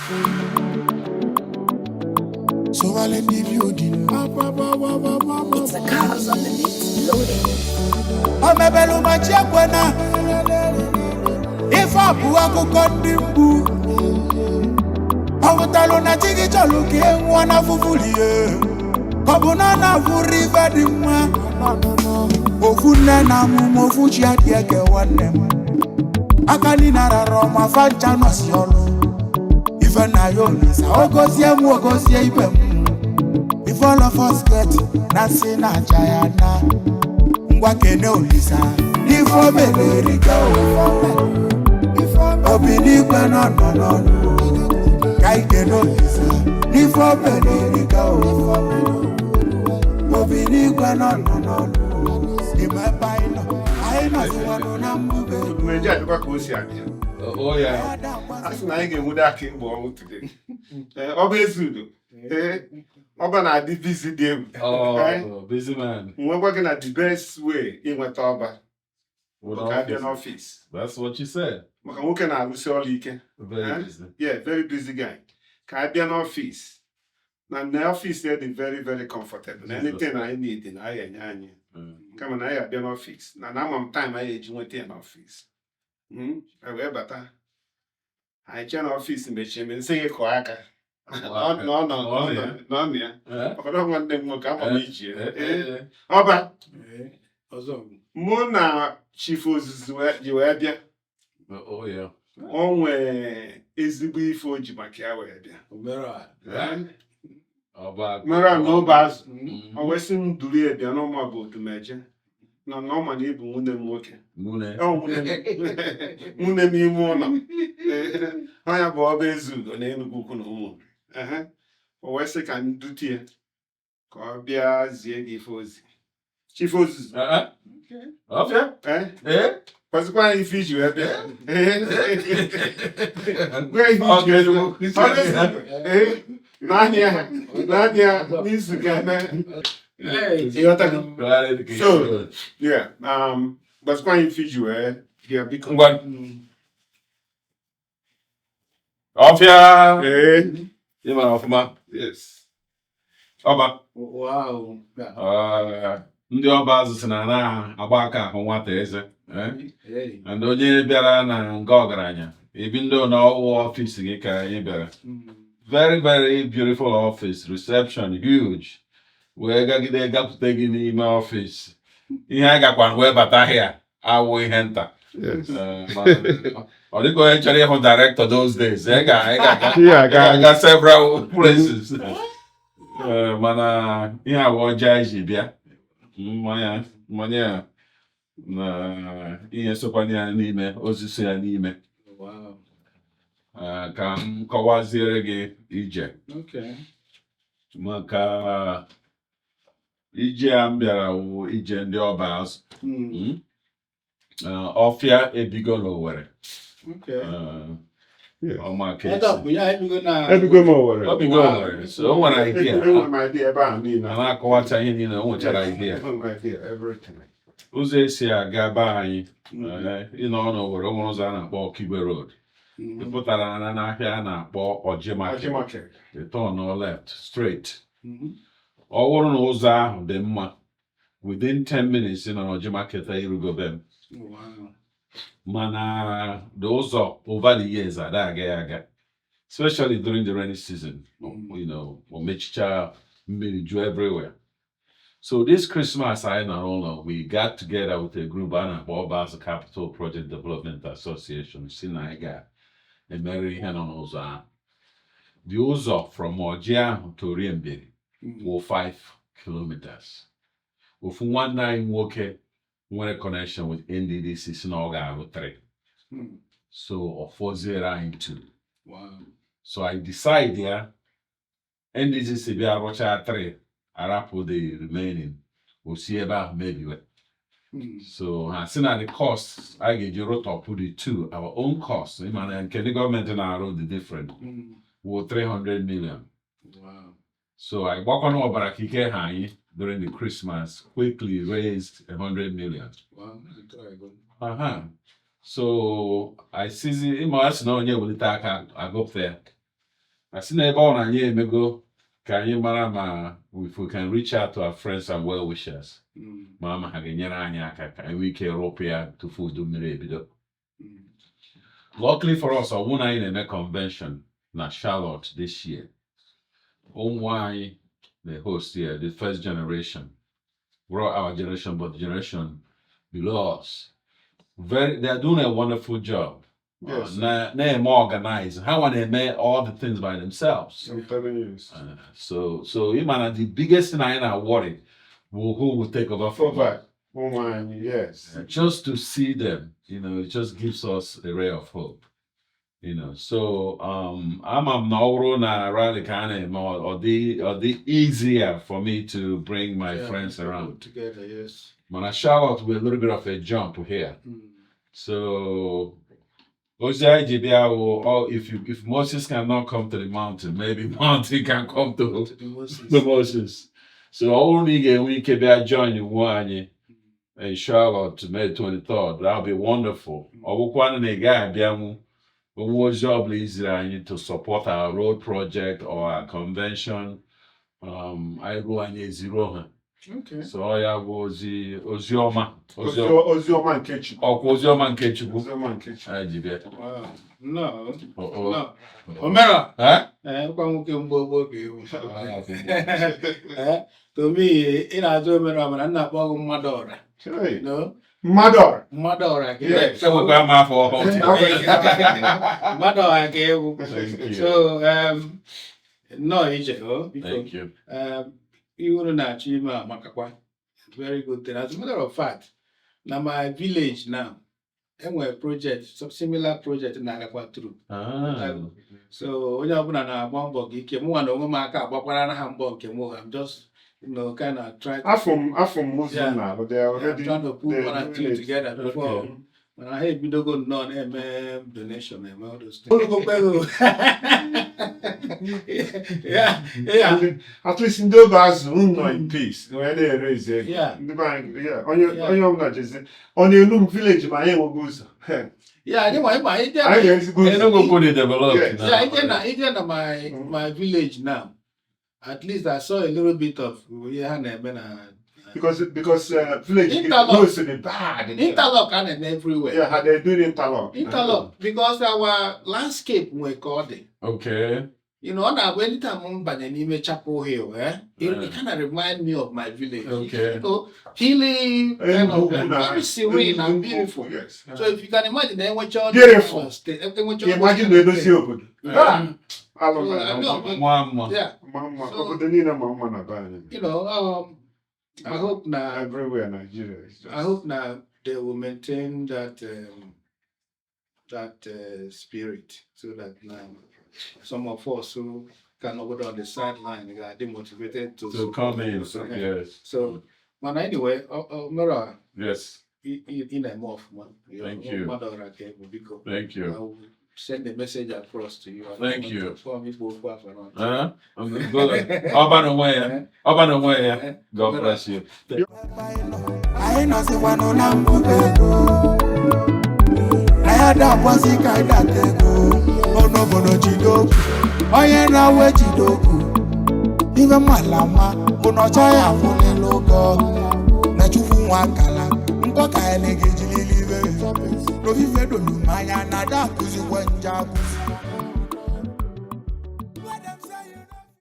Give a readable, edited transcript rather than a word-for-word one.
So I let the building. It's the cars on the beat loading. O mebelu ma chi ekwena ife a bụ akụkọ ndị mgbu. Ọ pụtalụ na chi gị chọrọ ka e nwụọ na fufulie, ka ọ bụ na ọ na-afụrụ ife dị mma. Ofu nne na amụma, ofu chi adị eke. Nwanne m, aka niile rara ọma, fancha nọsi ọlụ ife na ya. Olisa ogozie m, ogozie ibe m. If all of us get na si na aja ya na ngwa kene Olisa n'ife o mere erika o. Obi n'igwe nọ nọ n'ọnụ ka ike n'Olisa n'ife o mere erika o. Obi n'igwe nọ nọ n'ọnụ n'ime ebe anyị nọ, anyị nọziwanụ na mbube. Odumeje adịkwa ka o si adị. Oh yeah. A sị na anyị ga-enwude aka ịgba ọnwụ today. Ee, ọ bụ ezi udo. Ee, ọba na-adị busy dị egwu. Oh, busy man. Nwekwa gị na the best way inweta ọba With bụ ka abịa office. N'ọfịs. That's what you said. Maka nwoke na-arụsi ọrụ ike. Very Eh? busy. Yeah, very busy guy. Ka abịa n'ọfịs. Na ọfịs ya dị very very comfortable. Na anything anyị need na anyị enye anyị. Kama na anyị abịa n'ọfịs. Na ama m time anyị eji nweta ya n'ọfịs. Anyị wee bata. Anyị chee n'ọfịs mechie eme nsị gị kụọ aka. Na ọ nọ na ọ nọ na ọ nọ ya. Eh? Ọkọdọ nwanne m nwoke, ama m iji ya. Eh, Ee, eh, eh. ọba Ọzọ. mụ na Chief Ozuzu ji wee bịa. Oh yeah. O nwee ezigbo ife o ji maka ya wee bịa. Omera. Ee, Ọba. mere na obe azụ. O wee sị m duru ya bịa n'ụmụ bụ Odumeje. Na ọ ma na ịbụ nwunye m nwoke. Nwunye. Ọ nwunye m ime ụlọ. Ee, ọ ya bụ ọba Ezugo na Enugu Ukwu na ụmụ. Ehe. O wee sị ka m dute ya ka ọ bịa zie gị ife ozi. Chief Ozuzu. Eh, eh. Ọfịa? Ee, Eh? kwazikwa anyị ife iji wee bịa. Ee. Gwa ihe iji wee bịa. Ọ bụ ee, naanị ya n'izu ga-eme. Ịghọtago? So- Yeah, gwazikwa anyị ife iji wee bịa, biko. Ngwa. Ọfịa. Ee, Ị mara ọfụma. Yes. Ọba. Wow. Yeah. Ndị ọba azụ si na anaghị agba aka ahụ nwata eze. Eh? Hey. And onye bịara na nga ọgaranya, ebi ndị na ọwụ ọfịs gị ka anyị bịara. Very, very beautiful office, reception huge. Wee gagide gapụta gị n'ime ọfịs. Ihe a gakwa wee bata ahịa awụ ihe nta. Yes. Mana ọ dịka onye chọrọ ịhụ director those days, ị ga-aga several places. Mana ihe awụ ọjọọ anyị ji bịa. Mmanya na ihe sokwana ya n'ime, osisi ya n'ime. Ka m kọwaziere gị ije. Maka ije a m bịara wụ ije ndị ọba azụ. Ọfịa ebigo n'Owerri. Ọma ka Ebe a esi. bụ ya ebigo na Ebigo m Owerri. Ọ bigo Owerri, so o nwere idea. Enwere m idea ebe ahụ niile. A na-akọwacha ihe niile, o nwechara idea. Enwere m idea everything. Ụzọ esi aga be anyị, ịnọ n'Owerri, o nwere ụzọ a na-akpọ Okigwe Road. Ị pụtara na n'ahịa a na-akpọ Ọjị Ọjị Market, Market. Ị turn left straight. Ọ bụrụ na ụzọ ahụ dị mma, within 10 minutes ị nọ n'Ọjị Market, irugo be m. Mana the ụzọ over the years ada aga ya aga, especially during the rainy season, o mechicha, mmiri ju everywhere. So this Christmas anyị nọrọ ụlọ, we got together with a group a na-akpọ Ọbaazụ Capital Project Development Association, si na anyị ga-emere ihe nọ n'ụzọ ahụ. The ụzọ from Ọjị ahụ to Oriembiri wụ 5 kilometers. Ofu nwanne anyị nwoke nwere connection with NDDC si na ọ ga-arụ 3, so ọ fọziere anyị 2. So I decide ya NDDC bịa rụchaa 3, arapụ the remaining, o si ebe ahụ mebiwe. So ha si na the cost a ga-eji rụtọpụ the 2, our own cost, ịma na nke ndị gọọmenti na-arụ dị different, wụ 300 million. So I gbakwana ọbara ka ike ha anyị during the Christmas, quickly raised 100 million. Aha. So I sizi ịma a sị na onye welite aka agụpụta ya. Asị na ebe ọ na anyị emego ka anyị mara ma if we can reach out to our friends and well wishers, ma ha ga-enyere anyị aka ka anyị nwee ike rụpụ ya tupu udu mmiri ebido. Luckily for us, ọ bụrụ na anyị na-eme convention na Charlotte this year, ụmụ anyị the host here, the first generation, we're our generation, but the generation below us, very, they are doing a wonderful job. Na-eme organize ha nwa na-eme all the things by themselves. I'm telling you. So ị ma na the biggest thing anyị na-worry bụ who will take over from Over. Ụmụ anyị, yes. Just to see them, it just gives us a ray of hope. So ama m na ọ bụrụ na rally ka a na-eme, ọ dị easier for me to bring my friends people around. Together, yes. Mana Charlotte with a little bit of a jump here. So ozi anyị ji bịa wụ, oh, if Moses cannot come to the mountain, maybe mountain can come To the Moses. to Moses. So ọ bụrụ na ị ga-enwe ike bịa join nwe anyị in Charlotte May 23rd, that'll be wonderful. Ọ bụkwanụ na ị gaghị abịanwu, onwe ozi ọbụla iziri anyị to support our road project or our convention, anyị ruo anyị eziro ha. So ọ ya bụ ozi ọma, ozi Ozi ọma nke Chukwu. Ọkwa ozi ọma nke Chukwu Ozi ọma nke Chukwu. anyị ji bịa. Wow. No. Oh. No. Omera. Eh? Eh, kwa nwoke mgbe gboo ka ewu. Eh, to me, ị na-azụ Omera mana nna akpọ gị mmadụ ọra. Hey. No? Mmadụ ọra. Mmadụ ọra ka Yes. ewu. Enwekwa m afọ ọhụrụ. Mmadụ ọra ka ewu. Thank you. So, nnọọ ije, o, biko. Thank you. Ihe unu na-achọ ime amakakwa. Very good thing. As a matter of fact, na my village now, enwere project, some similar project na-agakwa through. Ah. So onye ọbụla na-agba mbọ gị ike, mụnwa na onwe m aka agbakwara na ha mbọ nke mụ. I'm just kind of trying to, Afọ m ụzọ na-alụ. They are I'm already trying to put they're one and doing two it. together before. Mana ha ebidogo nnọọ na-eme donation, eme all those things. Olugokwe. Yeah. At least ndị obe azụ unu nọ in peace wee na-ere ezi ego. Ndị be anyị, yeah, onye onye ọbụla jezi ọ na-elu m village ma anyị enweghị ụzọ. Yeah, anyị nwa ịma ije Anyị ga-ezigbo ụzọ. Enugu kwuru developed now. Yeah, ije na my village now. At least I saw a little bit of ihe ha na-eme na Because village Interlock. roads dị bad. Interlock a na-eme everywhere. Yeah, they're doing interlock. Interlock because our landscape nwe ka ọ dị. Ọ na-abụ anytime m banye n'ime Chapel Hill, eh? It kind of remind me of my village. Hilly, kind of, Enugu na- very serene and Enugu, beautiful. Yes. So if you can imagine, enwecha all Beautiful. enwecha all Imagine na edozi obodo. Yeah. Ah, alụ So, na- I know, Nwa mma. yeah, ma mma. So- Obodo niile ma mma na be anyị. I hope na Everywhere Nigeria is just I hope now they will maintain that spirit so that now some of us who can go on the sideline are demotivated to To come in. Yes. So, but anyway, Mera, ị na-eme ọfụma. Thank you. Mmadụ ọra ka ebu, biko. Thank I you. will send the message across to you. Thank you. Form Igbo okwu afọ n'ọnụ. Huh? Ọba n'onwe ya. Ọba n'onwe ya. God bless you. Anyị nọzikwanụ na mbụba ego na ya dakwazi ka anyị data ego ọnụ obodo jide okwu onye na-awa ejide okwu ife mala mma bụ na ọcha ya afụlila ụgọ na Chukwu nwa akala nkọ ka anyị ga-ejilili ibe n'ofife dolu m anya na ada akụzikwa nje akụzi.